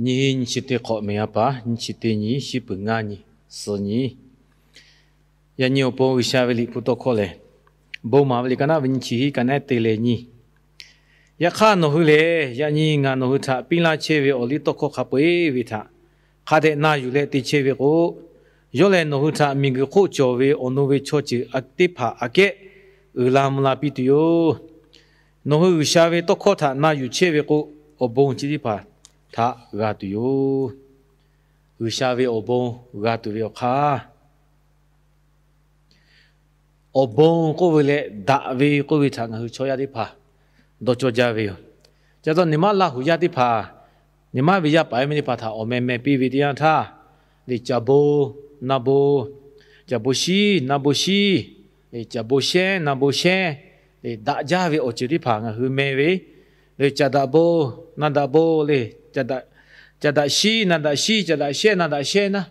Nyiˇ hiˉ nyiˇ chi teˇ hk'awꞈ meˬ a paˍ, nyiˇ chi teˇ nyi, shiˉ puˍ ngaˇ nyi, suhˍ nyi. Yaꞈ nyi awˬ pon G'uiˬsha ve liꞈ hpu tawˇ hkawˇ lehˬ, Bon maˍ ve liꞈ ka naˆ ve nyiˇ chi hiˉ ka naˆ te leh nyi. Yaꞈ hk'aˇ nawˬ hui lehˬ, yaꞈ nyi ngaˬ nawˬ hui htaꞈ piˇ laˇ chehˇ ve awˬ liˇ tawˇ hkawˇ hk'a peu-eˬ ve htaꞈ hk'a dehꞈ na yuˬ leh te chehˇ ve k'o, yawˇ lehˬ nawˬ hui htaꞈ miˬguiˬ hk'oˆ cawˬ ve awˬ nu ve chaw ceuˬ teˇ hpaˍ aꞈ kehˉ uiˍ la mvuh la piˇ tuˬ yoˬ. Nawˬ hui G'uiˬsha ve tawˇ hkawˇ htaꞈ na yuˬ chehˇ ve k'o, awˬ bon chi teˇ hpaˍ htaꞈ g'a tuˬ yoˬ. G'uiˬsha ve awˬ bon g'a tuˬ ve awˬ hk'aˇ, awˬ bon k'oˆ ve leh daꞈ ve k'oˆ ve htaꞈ ngaˬ hui chaw yaˇ teˇ hpaˍ dawˇ cawˇ jaˇ ve yoˬ. Ca taw neˇ maˇ Laˇ huˍ yaˇ teˇ hpaˍ, neˇ maˇ ve yaˇ paˍ yaˇ miˇ teˇ hpaˍ htaꞈ awˬ meh meh piˇ ve teˇ yanˇ htaˇ, lehˬ caˬ bon, na bon, caˬ bon shiˉ, na bon shiˉ, lehˬ caˬ bon shehnˉ, na bon shehnˉ, lehˬ daꞈ jaˇ ve awˬ ceuˬ teˇ hpaˍ ngaˬ hui meh ve, lehˬ caˬ daꞈ bon, na daꞈ bon, lehˬ caˬ daꞈ shiˉ, na daꞈ shiˉ, caˬ daꞈ shehnˉ, na daꞈ shehnˉ naˉ,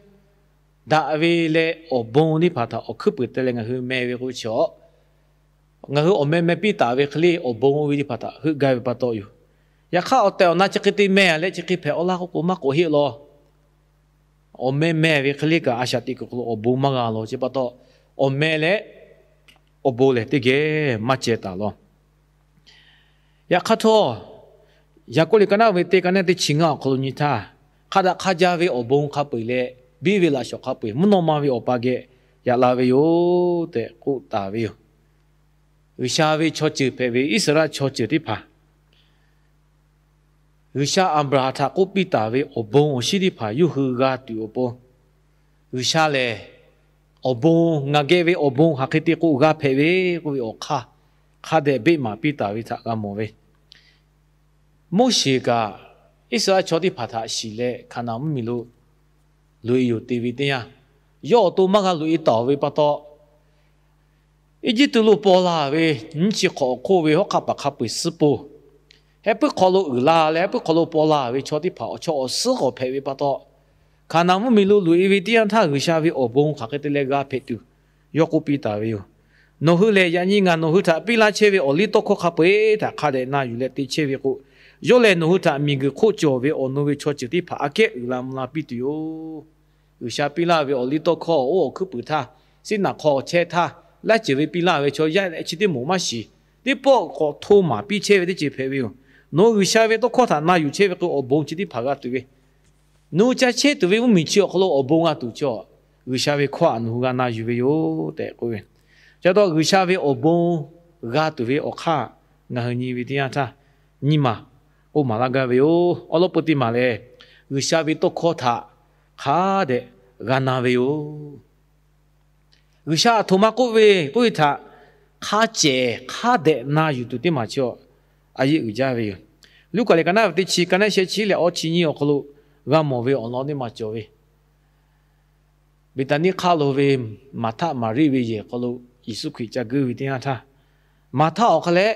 daꞈ ve leh awˬ bon teˇ hpaˍ htaꞈ awˬ hkuiˉ puiˍ te leh ngaˬ hui meh ve k'o chi a, ngaˬ hui awˬ meh meh piˇ taˍ ve hk'e le awˬ bon oˇ ve teˇ hpaˍ htaꞈ heuˆ gaˇ ve pa taw yoˬ. Yaꞈ hk'aˇ awˬ tehˬ awˬ na chi hk'e te meh leh chi hk'e hpehꞈ awˬ laˇ k'oˆ k'o maˇ k'oˆ heˆ law. Awˬ meh meh ve hk'e le kaꞈ a shaꞈ teꞈ kuiˬ hk'aw lo awˬ bon maˇ g'a law. Chi pa taw, awˬ meh leh awˬ bon lehˬ teˇ geh maˇ ceh taˍ law. Yaꞈ hk'aˇ htawˇ, Yaˍkoˆ liꞈ ka naˆ ve teˇ ka naˆ teˇ chi ngaˇ awˬ hk'aw lo nyi htaˇ, hk'a daꞈ hk'a jaˇ ve awˬ bon hk'a peu-eˬ leh, biˇ ve laꞈ shawnˍ hk'a peu-eˬ mvuhˇ naw ma ve Awˬ pa geh yaꞈ la ve yoˬ tehꞈ k'oˆ taˍ ve yoˬ. G'uiˬsha ve chaw ceuˬ hpehꞈ ve Iˉsaˍreˍlaˆ chaw ceuˬ teˇ hpaˍ, G'uiˬsha Aˍbraˍhanˍ htaꞈ k'oˆ piˇ taˍ ve awˬ bon awˬ shinˉ teˇ hpaˍ yawˇ hui g'a tuˬ awˬ pon, G'uiˬsha lehˬ awˬ bon, ngaˬ geh ve awˬ bon hk'aˬ hk'e te k'o g'a hpehꞈ ve k'oˆ ve awˬ hk'aˇ, hk'a dehꞈ beˆ maˍ piˇ taˍ ve htaꞈ g'a mawˬ ve. Moˉseˍ kaꞈ Iˉsaˍreˍlaˆ chaw teˇ hpaˍ htaꞈ shiˍ leh Hkaˍnanˍ mvuhˇmiˬ lo loꞈ-e yoˬ te ve teˇ yanˇ, yawˇ awˬ to maˇ g'a loꞈ-e taˍ ve pa taw, Eˇjiˇtuꞈ lo paw la ve nyiˇ chi hk'awꞈ awˬ hk'oˆ ve hawˉ hk'aˆ paˍ hk'a peu-eˬ suhˉ poˬ, heh puiˉ hk'aw lo uiˍ la leh heh puiˉ hk'aw lo paw la ve chaw teˇ hpaˍ awˬ chawˇ awˬ suhˉ k'awꞈ hpehꞈ ve pa taw, Hkaˍnanˍ mvuhˇmiˬ lo loꞈ-e ve teˇ yanˇ htaˇ G'uiˬsha ve awˬ bon hk'aˬ hk'e te leh g'a hpehꞈ tuˬ, yawˇ k'oˆ piˇ taˍ ve yoˬ. Nawˬ hui lehˬ, yaꞈ nyi ngaˬ nawˬ hui htaꞈ piˇ laˇ chehˇ ve awˬ liˇ tawˇ hkawˇ hk'a peu-eˬ htaꞈ hk'a dehꞈ na yuˬ leh te chehˇ ve k'o, yawˇ lehˬ nawˬ hui htaꞈ miˬguiˬ hk'oˆ cawˬ ve awˬ nu ve chaw ceuˬ teˇ hpaˍ aꞈ kehˉ uiˍ la mvuh la piˇ tuˬ yoˬ. G'uiˬsha piˇ laˇ ve awˬ liˇ tawˇ hkawˇ oˇ awˬ hkuiˉ puiˍ htaˇ, siˉ naꞈ hk'aw chehˇ htaˇ, laˇ ceuˬ ve piˇ laˇ ve chaw yaˇ chi teˇ moˍ maˇ shiˍ, teˇ pawˆ k'awꞈ hto maˍ piˇ chehˇ ve teˇ ceuˬ hpehꞈ ve yoˬ. Nawˬ hui G'uiˬsha ve tawˇ hkawˇ htaꞈ na yuˬ chehˇ ve k'o, awˬ bon chi teˇ hpaˍ g'a tuˬ ve, nawˬ hui ca chehˇ tuˬ ve mvuhˇmiˬ chi awˬ hk'aw lo awˬ bon g'a tuˬ chaw, G'uiˬsha ve hkawˇ htaꞈ nawˬ hui g'a na yuˬ ve yoˬ tehꞈ k'oˆ ve. Ca taw G'uiˬsha ve awˬ bon g'a tuˬ ve awˬ hk'aˇ, ngaˬ hui nyi ve teˇ yanˇ htaˇ, nyiˇ maˬ k'oˆ maˍ laˇ gaˇ ve yoˬ. Awˉ lawˉ peu teˇ maˬ lehˬ, G'uiˬsha ve tawˇ hkawˇ htaꞈ hk'a dehꞈ g'a na ve yoˬ. G'uiˬsha aˬ htoꞈ ma k'oˆ ve k'oˆ ve htaꞈ hk'a cehˬ hk'a dehꞈ na yuˬ tuˬ teˇ maˬ chi a, a yeˇ uiˍ jaˇ ve yoˬ. Luˉkaꞈ liꞈ ka naˆ ve teˇ chi ka naˆ sheh chi leh awˇ chi nyiˇ awˬ hk'aw lo g'a mawˬ ve awˬ lawn teˇ maˬ cawˬ ve, Beˍtaˍniˆ hk'aˆ lo ve Maˍhtaˆ Maˍriˆ ve yehˬ hk'aw lo Yeˍsuˆ Hkriꞈ ca guiˇ ve teˇ yanˇ htaˇ, Maˍhtaˆ awˬ hk'a leh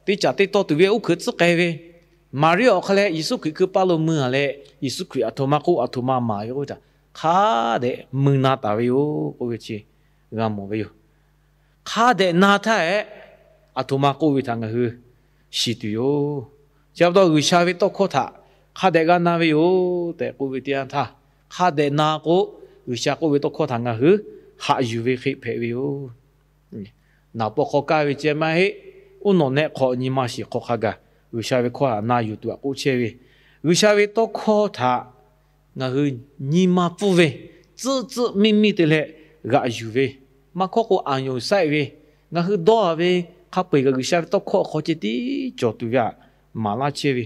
teˇ caꞈ teˇ tawˇ tuˬ ve uˉ hkeuꞈ tcuhˉ k'ai ve, Maˍriˆ awˬ hk'a leh Yeˍsuˆ Hkriꞈ hkui paˇ lo mui-a leh, Yeˍsuˆ Hkriꞈ aˬ htoꞈ ma k'oˆ aˬ htoꞈ ma maˍ ve k'oˆ ve htaꞈ hk'a dehꞈ mui na taˍ ve yoˬ k'oˆ ve chi g'a mawˬ ve yoˬ. Hk'a dehꞈ na htaˇ ehˉ, aˬ htoꞈ ma k'oˆ ve htaꞈ ngaˬ hui shiˍ tuˬ yoˬ. Chi pa taw G'uiˬsha ve tawˇ hkawˇ htaꞈ hk'a dehꞈ g'a na ve yoˬ tehꞈ k'oˆ ve teˇ yanˇ htaˇ, hk'a dehꞈ na k'o, G'uiˬsha k'oˆ ve tawˇ hkawˇ htaꞈ ngaˬ hui haꞈ yuˬ ve hk'e hpehꞈ ve yoˬ. Naˍ paw hk'aw kaˇ ve ceh maˇ heˆ. Uˉ nawˬ nehˆ hk'aw nyi ma shiˍ hk'aw hk'a gaˬ G'uiˬsha ve hkawˇ htaꞈ na yuˬ tuˬ aꞈ k'oˆ chehˇ ve, G'uiˬsha ve tawˇ hkawˇ htaꞈ ngaˬ hui nyi ma pfuhˇ ve, tcuhˆ tcuhˆ miˇ miˇ te leh g'aꞈ yuˬ ve, maˇ hkawˇ k'o aˬ yonˍ saiˆ ve, ngaˬ hui dawˇ-a ve hk'a peu-eˬ kaꞈ G'uiˬsha ve tawˇ hkawˇ awˬ hk'aw ceh tiˉ cawˬ tuˬ ve htaꞈ maˍ laˇ chehˇ ve.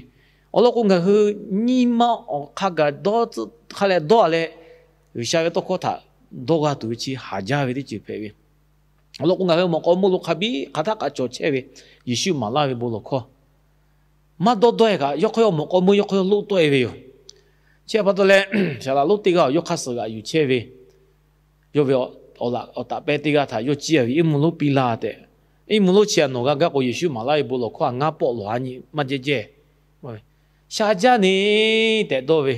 Awˬ lawn k'o, ngaˬ hui nyi ma awˬ hk'a gaˬ dawˇ tcuhˆ hk'a leh dawˇ-a leh, G'uiˬsha ve tawˇ hkawˇ htaꞈ dawˇ g'a tuˬ ve chi haˍ jaˇ ve teˇ ceuˬ hpehꞈ ve. Awˬ lawn k'o, ngaˬ hui mawꞈ k'aw meuˇ lo hk'a biˉ hk'aˬ htaˆ kaꞈ cawˬ chehˇ ve Yeˍsuˆ maˍ laˇ ve bon lawˬ hkawˇ maˇ dawˇ dawˇ-e kaꞈ, yawˇ hk'aw yawˇ mawꞈ k'aw meuˇ yawˇ hk'aw yawˇ loˆ tawˆ-e ve yoˬ. Chi pa taw leh, saˍ laꞈ lonˉ teˇ g'aˇ yawˇ hk'aˇ suh g'aꞈ yuˬ chehˇ ve, yawˇ ve awˬ taꞈ pehˇ teˇ g'aˇ htaꞈ yawˇ ciˇ-a ve iˉ mvuhˇ lonˉ piˇ laˇ tehꞈ, iˉ mvuhˇ lonˉ chi a nawˬ g'a gaˇ k'o, Yeˍsuˆ maˍ laˇ ve bon lawˬ hkawˇ htaꞈ ngaˇ pawˆ lawˬ-a nyi maˇ jehˇ jehˇ. Sha jaˇ ne tehꞈ dawˇ ve,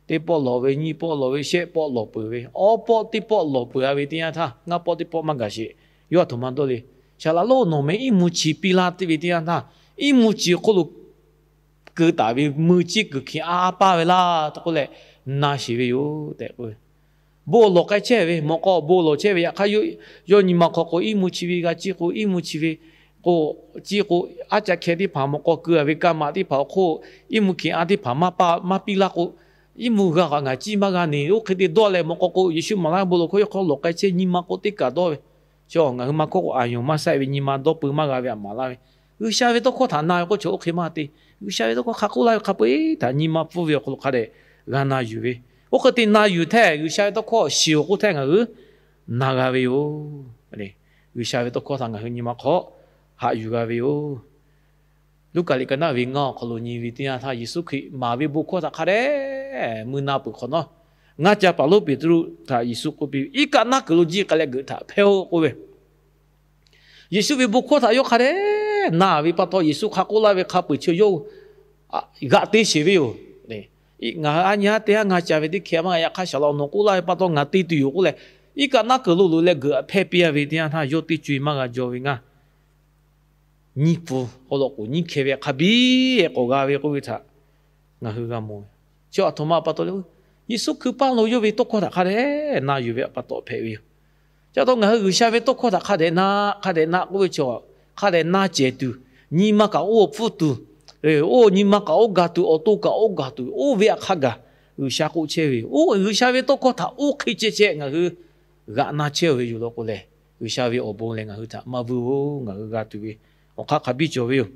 teˇ pawˆ lawˬ ve, nyiˇ pawˆ lawˬ ve, shehˆ pawˆ lawˬ peuˬ ve, awˉ pawˆ teˇ pawˆ lawˬ peuˬ-a ve teˇ yanˇ htaˇ, ngaˇ pawˆ teˇ pawˆ maˇ gaˬ sheˍ. Yawˇ aˬ htoꞈ ma dawˇ le. Saˍ laꞈ lonˉ, nawˬ meh iˉ mvuhˇ chi piˇ laˇ ve teˇ yanˇ htaˇ, iˉ mvuhˇ chi hk'oˆ lo keu taˍ ve mui ciˇ kuiˬ hkiˬ a a paˇ ve laˇ tehꞈ k'oˆ leh na sheˍ ve yoˬ tehꞈ k'oˆ ve. Bon lawˬ k'ai chehˇ ve, mawꞈ k'aw bon lawˬ chehˇ ve, yaꞈ hk'aˇ yawˇ nyi ma hk'aw k'o, iˉ mvuhˇ chi ve g'a ciˇ k'o, iˉ mvuhˇ chi ve k'o, ciˇ k'o, aˉ caˆ hkeh teˇ hpaˍ mawꞈ k'aw keu a ve ka maꞈ teˇ hpaˍ awˬ hk'oˆ, iˉ mvuhˇ hkiˬ a teˇ hpaˍ maˇ piˇ laˇ k'o, iˉ mvuhˇ g'a kaꞈ ngaˬ ciˇ maˇ g'a neˬ, oˇ hk'e te dawˇ leh mawꞈ k'aw k'o, Yeˍsuˆ maˍ laˇ ve bon lawˬ hk'oˆ yawˇ hk'aw lawˬ k'ai chehˇ nyi ma k'o teˇ kaꞈ dawˇ ve. Chaw ngaˬ hui maˇ kawˆ k'o, a yonˍ maˇ saiˆ ve nyi ma dawˇ peu maˇ g'a ve htaꞈ maˍ laˇ ve. G'uiˬsha ve tawˇ hkawˇ htaꞈ na ve k'o, chaw oˇ hk'e maˇ te. G'uiˬsha ve tawˇ hkawˇ hk'a k'oˆ laˇ ve hk'a peu-eˬ htaꞈ nyi ma pfuhˇ ve awˬ hk'aw lo hk'a dehꞈ g'a na yuˬ ve. Oˇ hk'e te na yuˬ htehˇ, G'uiˬsha ve tawˇ hkawˇ shiˍ awˬ k'oˆ htehˇ ngaˬ hui na g'a ve yoˬ. G'uiˬsha ve tawˇ hkawˇ htaꞈ ngaˬ hui nyi ma hk'aw haꞈ yuˬ g'a ve yoˬ. Luˉkaꞈ liꞈ ka naˆ ve ngaˇ awˬ hk'aw lo nyi ve teˇ yanˇ htaˇ, Yeˍsuˆ Hkriꞈ maˍ ve bon hkawˇ htaꞈ hk'a dehꞈ mui na peuˬ hk'awꞈ nawˉ, ngaˇ ca paˍ lonˉ Peˍtruˆ htaꞈ Yeˍsuˆ k'oˆ piˇ ve, Iˉ kaˆ naˉ kuiˬ lo jiˆ k'ai leh geuꞈ htaꞈ hpehˇ-oˆ k'oˆ ve. Yeˍsuˆ ve bon hkawˇ htaꞈ yawˇ hk'a dehꞈ na ve pa taw, Yeˍsuˆ hk'a k'oˆ laˇ ve hk'a peu-eˬ chi yawˇ g'aꞈ te sheˍ ve yoˬ. Ngaˬ hui a nyi haˉ teˇ haˉ ngaˇ ca ve teˇ hkeh maˇ g'a, yaꞈ hk'aˇ Saˍlaꞈ nawˬ k'oˆ laˇ ve pa taw ngaˬ te tuˬ yoˬ k'oˆ leh, iˉ kaˆ naˉ kuiˬ lo loꞈ leh geuꞈ htaꞈ hpehˇ piˇ-a ve teˇ yanˇ htaˇ, yawˇ teˇ co e maˇ g'a jaw ve ngaˇ nyiˇ pfuhˇ awˬ lawn k'o, nyiˇ hkeh ve hk'a biˇ k'awꞈ g'a ve k'oˆ ve htaꞈ ngaˬ hui g'a mawˬ ve. Chi aˬ htoꞈ ma pa taw le, Yeˍsuˆ hkui paˇ lo yawˇ ve tawˇ hkawˇ htaꞈ hk'a dehꞈ na yuˬ ve pa taw hpehꞈ ve yoˬ. Chi pa taw ngaˬ hui G'uiˬsha ve tawˇ hkawˇ htaꞈ hk'a dehꞈ na, hk'a dehꞈ na k'oˆ ve chi, hk'a dehꞈ na cehˬ tuˬ, nyi ma kaꞈ oˇ awˬ hpfuhˇ tuˬ, oˇ nyi ma kaꞈ oˇ gaˬ tuˬ, awˬ to kaꞈ oˇ gaˬ tuˬ, oˇ ve htaꞈ hk'a gaˬ G'uiˬsha k'oˆ chehˇ ve yoˬ. Oˇ G'uiˬsha ve tawˇ hkawˇ htaꞈ oˇ hk'e ceh ceh ngaˬ hui g'aꞈ na chehˇ ve yoˬ law k'o lehˬ, G'uiˬsha ve awˬ bon lehˬ ngaˬ hui htaꞈ maˇ vuiˬ-oˬ. Ngaˬ hui g'a tuˬ ve awˬ hk'aˇ hk'a biˇ cawˬ ve yoˬ.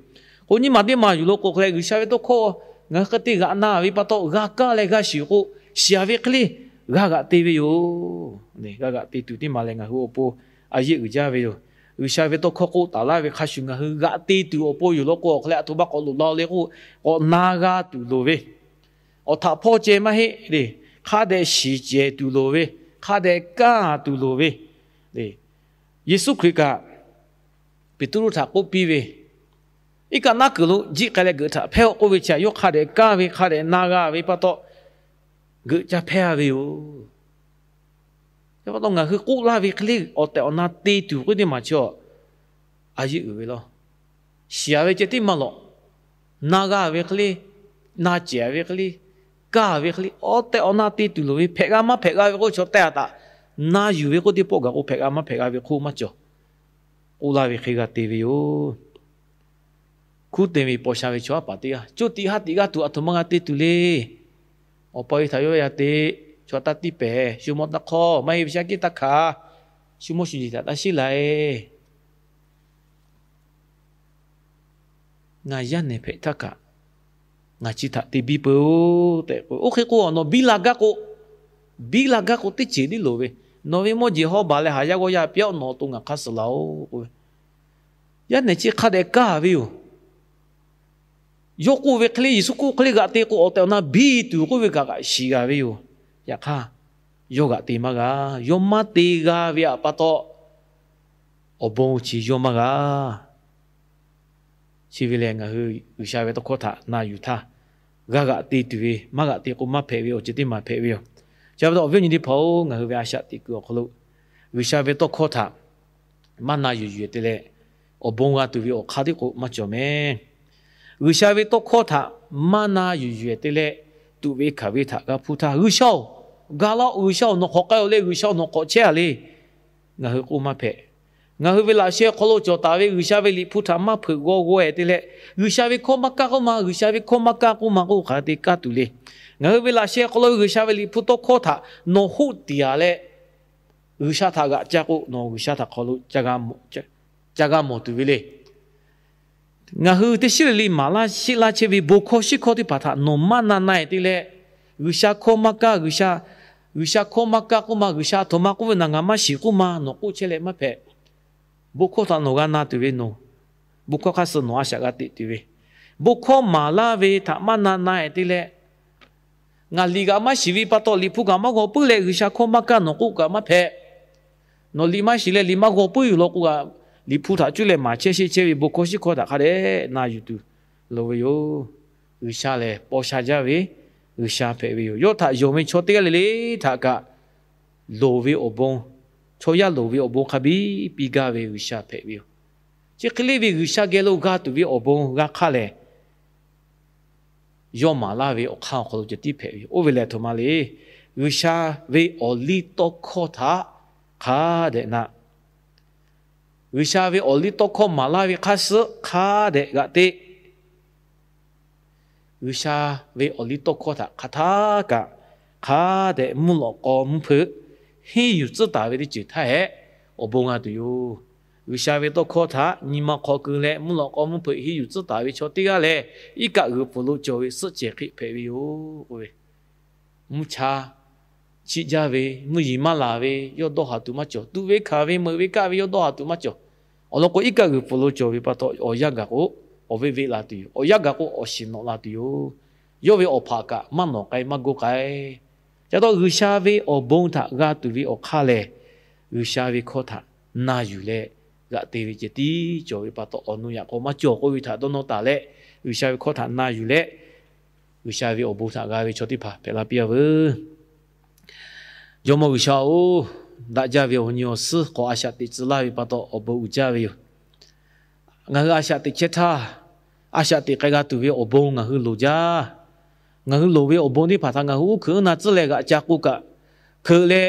K'o nyiˇ maˬ teˇ maˬ yuˬ law k'o hk'e leh, G'uiˬsha ve tawˇ hkawˇ ngaˬ hui hk'e te g'aꞈ na ve pa taw, g'a kaˇ leh g'a shiˍ k'o, shiˍ-a ve hk'e le g'a g'aꞈ te ve yoˬ. G'a g'aꞈ te tuˬ teˇ maˬ lehˬ, ngaˬ hui awˬ pon a yeˆ uiˍ jaˇ ve yoˬ. G'uiˬsha ve tawˇ hkawˇ k'oˆ taˍ laˇ ve hk'a shuˍ ngaˬ hui g'aꞈ te tuˬ awˬ pon yoˬ law k'o, awˬ hk'e leh aˬ htoꞈ ma k'awꞈ loꞈ la-o le k'o, k'awꞈ na g'a tuˬ loˍ ve, awˬ htaꞈ hpawˇ ceh maˇ heˆ le. Hk'a dehꞈ shiˍ cehˬ tuˬ loˍ ve, hk'a dehꞈ kaˇ tuˬ loˍ ve. Yeˍsuˆ Hkriꞈ kaꞈ Peˍtruˆ htaꞈ k'oˆ piˇ ve, Iˉ kaˆ naˉ kuiˬ lo jiˆ k'ai leh geuꞈ htaꞈ hpehˇ-oˆ k'oˆ ve chi htaꞈ yawˇ hk'a dehꞈ kaˇ ve, hk'a dehꞈ na g'a ve pa taw, geuꞈ ca hpehˇ-a ve yoˬ. Chi pa taw ngaˬ hui k'oˆ laˇ ve hk'e le awˬ tehˬ awˬ na te tuˬ k'oˆ teˇ maˬ chi a yeˆ uiˍ ve law. Shiˍ-a ve ceh tiˉ maˇ lawꞈ, na g'a ve hk'e le, na cehˬ ve hk'e le, kaˇ ve hk'e le, awˬ tehˬ awˬ na te tuˬ loˍ ve, hpehꞈ g'a maˇ hpehꞈ g'a ve k'oˆ chaw tehꞈ taꞈ na yuˬ ve k'oˆ teˇ pawˆ gaˬ k'o, hpehꞈ g'a maˇ hpehꞈ g'a ve hk'oˆ maˇ cawˬ. K'oˆ laˇ ve hk'e g'a te ve yoˬ. Hkunˉ te ve paw sha ve chaw haˉ paˍ teˇ g'aˇ, co tiꞈ ha tiꞈ g'aˇ tuˬ aˬ htoꞈ ma g'a te tuˬ le. Awˬ pa ve htaꞈ yawˇ yaˇ te, chaw taˇ tiˇ pehˍ, shu mawˇ taˇ hk'awˇ, maˇ heˆ ve shaˉ kiˉ taˇ hkanˍ, shu mawˇ shu jeˬ htaꞈ taˇ sheˉ la-e. Ngaˬ yaˇ nehˬ hpehꞈ htaˇ kaꞈ, ngaˬ chi htaꞈ te biˇ peuˬ-oˬ tehꞈ k'o, oˇ hk'e k'o, nawˬ biˇ la gaˇ k'o, biˇ la gaˇ k'o teˇ ceuˬ tiˉ loˍ ve, nawˬ ve mawˇ jeˬ hawˉ baˬ leh haˍ yaˇ g'awˇ yaˇ piˇ-aˆ, nawˬ awˬ to ngaˬ hk'aˇ suh laˬ-oꞈ k'oˆ ve. Yaˇ nehˬ chi hk'a dehꞈ kaˇ ve yoˬ. Yawˇ k'oˆ ve hk'e le, Yeˍsuˆ k'oˆ hk'e le g'aꞈ te k'o, awˬ tehˬ awˬ na biˇ tuˬ k'oˆ ve kaꞈ kaꞈ shiˍ g'a ve yoˬ. Yaꞈ hk'aˇ, yawˇ g'aꞈ te maˇ g'a. Yawˇ maˇ te g'a ve htaꞈ pa taw, awˬ bon chi yawˇ maˇ g'a. Chi ve lehˬ, ngaˬ hui G'uiˬsha ve tawˇ hkawˇ htaꞈ na yuˬ htaˇ, g'a g'aꞈ te tuˬ ve, maˇ g'aꞈ te k'o maˇ hpehꞈ ve awˬ ceuˬ teˇ maˬ hpehꞈ ve yoˬ. Chi pa taw awˬ viˉ awˬ nyi teˇ hpaˍ-oˬ, ngaˬ hui ve a shaꞈ teꞈ kuiˬ awˬ hk'aw lo G'uiˬsha ve tawˇ hkawˇ htaꞈ maˇ na yuˬ yuˬ-e te leh, awˬ bon g'a tuˬ ve awˬ hk'aˇ tiˉ k'o maˇ cawˬ mehˍ. G'uiˬsha ve tawˇ hkawˇ htaꞈ maˇ na yuˬ yuˬ-e te leh, tuꞈ ve hkanˍ ve htaꞈ g'a hpuˇ htaˇ, G'uiˬsha-oˬ, ga laˇ-oˆ, G'uiˬsha-oˬ, nawˬ hk'awꞈ k'ai-oˬ le, G'uiˬsha nawˬ hk'awꞈ chehˇ-a le. Ngaˬ hui k'oˆ maˇ hpehꞈ. Ngaˬ hui ve laꞈ sheh hk'aw lo cawˬ taˍ ve G'uiˬsha ve liꞈ hpu htaꞈ maˇ hpeuꞈ g'aw g'aweh te leh, G'uiˬsha ve hkawˇ maˇ kaˇ k'oˆ ma, G'uiˬsha ve hkawˇ maˇ kaˇ k'oˆ ma k'oˆ hk'aˬ hk'e te kaˇ tuˬ le. Ngaˬ hui ve laꞈ sheh hk'aw lo ve G'uiˬsha ve liꞈ hpu tawˇ hkawˇ htaꞈ nawˬ hoˆ tiˍ-a leh, G'uiˬsha htaꞈ g'aꞈ ca k'o, nawˬ G'uiˬsha htaꞈ hk'aw lo ca g'a mawˬ tuˬ ve le. Ngaˬ hui teˇ shiˉ le le maˍ laˇ sheˆ laˇ chehˇ ve bon hkawˇ shiˉ hkawˇ teˇ hpaˍ htaꞈ nawˬ maˇ na na-e te leh, G'uiˬsha hkawˇ maˇ kaˇ, G'uiˬsha, G'uiˬsha hkawˇ maˇ kaˇ k'oˆ ma, G'uiˬsha aˬ htoꞈ ma k'oˆ ve naˬ ngaˬ maˇ shiˍ k'oˆ ma nawˬ k'oˆ chehˇ leh maˇ hpehꞈ. Bon hkawˇ htaꞈ nawˬ g'a na tuˬ ve nawˬ, bon hkawˇ hk'aˇ suh nawˬ a shaꞈ g'a teꞈ tuˬ ve, bon hkawˇ maˍ laˇ ve htaꞈ maˇ na na-e te leh, ngaˬ liꞈ kaꞈ maˇ shiˍ ve pa taw, liꞈ hpu kaꞈ maˇ g'aw puiˉ leh G'uiˬsha hkawˇ maˇ kaˇ nawˬ k'oˆ kaꞈ maˇ hpehꞈ. Nawˬ liꞈ maˇ shiˍ leh liꞈ maˇ g'aw puiˉ yoˬ law k'o kaꞈ, liꞈ hpu htaꞈ cuˇ leh maˍ chehˇ sheˆ chehˇ ve bon hkawˇ shiˉ hkawˇ htaꞈ hk'a dehꞈ na yuˬ tuˬ loˍ ve yoˬ. G'uiˬsha lehˬ paw sha jaˇ ve G'uiˬsha hpehꞈ ve yoˬ. Yawˇ htaꞈ yonˍ ve chaw teˇ g'aˇ le le htaꞈ kaꞈ loˍ ve awˬ bon, chaw yaˇ loˍ ve awˬ bon hk'a biˇ piˇ gaˇ ve G'uiˬsha hpehꞈ ve yoˬ. Chi hk'e le ve G'uiˬsha geh lo g'a tuˬ ve awˬ bon g'a hk'aˇ lehˬ, yawˇ maˍ laˇ ve awˬ hk'aˇ awˬ hk'aw lo ceh tiˉ hpehꞈ ve yoˬ. Oˇ ve lehˬ, aˬ htoꞈ ma le, G'uiˬsha ve awˬliˇtawˇhkawˇ htaꞈ hk'a dehꞈ na G'uiˬsha ve awˬliˇtawˇhkawˇ maˍ laˇ ve hk'aˇ suh hk'a dehꞈ g'aꞈ te. G'uiˬsha ve awˬliˇtawˇhkawˇ htaꞈ hk'a htaˇ kaꞈ hk'a dehꞈ mvuhˇ lawꞈ k'aw mvuhˇ hpeuꞈ henˇ yuˬ tcuhˉ taˍ ve teˇ ceuˬ htaˇ hehꞈ awˬ bon g'a tuˬ yoˬ. G'uiˬsha ve tawˇ hkawˇ htaꞈ nyi ma hk'aw keu leh mvuhˇ lawꞈ k'aw mvuhˇ hpeuꞈ henˇ yuˬ tcuhˉ taˍ ve chaw teˇ g'aˇ lehˬ, iˉ kaˆ g'uiˬ pfuhˍ lo cawˬ ve suhˆ cehˬ hk'e hpehꞈ ve yoˬ k'oˆ ve, mvuhˇ cha chiˆ jaˇ ve, mvuhˇ yeˬ maˇ laˬ ve yawˇ dawˇ haˍ tuˬ maˇ cawˬ. Tuꞈ ve hkanˍ ve meuꞈ ve kaˆ ve yawˇ dawˇ haˍ tuˬ maˇ cawˬ. Awˬ lawn k'o, iˉ kaˆ g'uiˬ pfuhˍ lo cawˬ ve pa taw, awˬ yanˇ gaˬ k'o awˬ ve veˆ la tuˬ yoˬ. Awˬ yanˇ gaˬ k'o awˬ shiˍ nawꞈ la tuˬ yoˬ. Yawˇ ve awˬ hpaꞈ kaꞈ maˇ nawˬ k'ai maˇ goˇ k'ai. Ca taw G'uiˬsha ve awˬ bon htaꞈ g'a tuˬ ve awˬ hk'aˇ lehˬ, G'uiˬsha ve hkawˇ htaꞈ na yuˬ leh g'aꞈ te ve ceh tiˉ cawˬ ve pa taw, awˬ nu yaꞈ k'aw maˇ cawˬ k'oˆ ve htaꞈ dawˇ nawˇ taˍ leh, G'uiˬsha ve hkawˇ htaꞈ na yuˬ leh G'uiˬsha ve awˬ bon htaꞈ g'a ve chaw teˇ hpaˍ hpehꞈ la piˇ-a veuˬ. Jawˇmawˇ G'uiˬsha-oˬ, daꞈ jaˇ ve awˬ nyi awˬ suhˉ k'awꞈ a shaꞈ teꞈ tcuh laˇ ve pa taw awˬ bon uiˍ jaˇ ve yoˬ. Ngaˬ hui a shaꞈ teꞈ chehˇ htaˇ, a shaꞈ teꞈ k'ai g'a tuˬ ve awˬ bon ngaˬ hui loˍ jaˇ. Ngaˬ hui loˍ ve awˬ bon teˇ hpaˍ htaꞈ ngaˬ hui uˉ hkuiꞈ uˉ na tcuhˉ leh g'aꞈ ca k'o kaꞈ, hkeuꞈ leh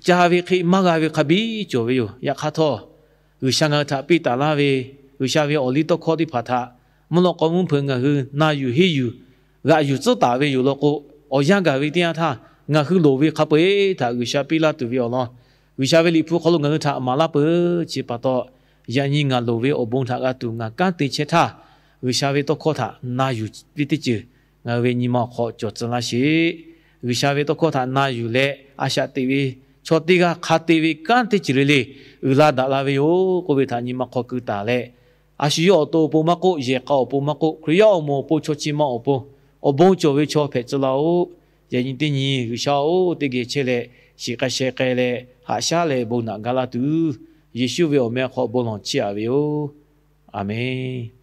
ca ve hk'e maˇ g'a ve hk'a biˇ cawˬ ve yoˬ. Yaꞈ hk'aˇ htawˇ, G'uiˬsha ngaˬ hui htaꞈ piˇ taˍ laˇ ve G'uiˬsha ve awˬliˇtawˇhkawˇ teˇ hpaˍ htaꞈ mvuhˇ lawꞈ k'aw mvuhˇ hpeuꞈ ngaˬ hui na yuˬ henˇ yuˬ g'aꞈ yuˬ tcuhˉ taˍ ve yoˬ law k'o, awˬ yanˇ gaˬ ve teˇ yanˇ htaˇ ngaˬ hui loˍ ve hk'a peu-eˬ htaꞈ G'uiˬsha piˇ laˇ tuˬ ve awˬ lawn, G'uiˬsha ve Liꞈ hpu hk'aw lo ngaˬ hui htaꞈ maˍ laˇ peuˬ. Chi pa taw, yaꞈ nyi ngaˬ loˍ ve awˬ bon htaꞈ g'a tuˬ ngaˬ kanˉ te chehˇ htaˇ, G'uiˬsha ve tawˇ hkawˇ htaꞈ na yuˬ ve teˇ ceuˬ ngaˬ hui ve nyi ma awˬ hk'aw cawˬ tcuh laˇ sheˍ. G'uiˬsha ve tawˇ hkawˇ htaꞈ na yuˬ leh a shaꞈ teꞈ ve chaw teˇ g'aˇ hk'a te ve kanˉ teˇ ceuˬ le le uiˍ la daꞈ la ve yoˬ k'oˆ ve htaꞈ nyi ma hk'aw keu taˍ leh, a shu yawˇ awˬ to awˬ pon maˇ k'oˆ, yehˬ k'a awˬ pon maˇ k'oˆ, Hkriꞈ yaˇ awˬ moˍ awˬ pon, chaw chi ma awˬ pon, awˬ bon cawˬ ve chaw hpehꞈ tcuh laˇ-oˆ. Yaꞈ nyi teˇ nyi G'uiˬsha-oˬ, teˇ geh chehˇ leh shiˍ k'ai sheh k'ai leh haꞈ shaˉ leh bon naꞈ ga laˇ tuˬ, Yeˍsuˆ ve awˬ meh hk'aw bon lawˬ chiˇ aꞈ ve yoˬ. Aˍmenˍ.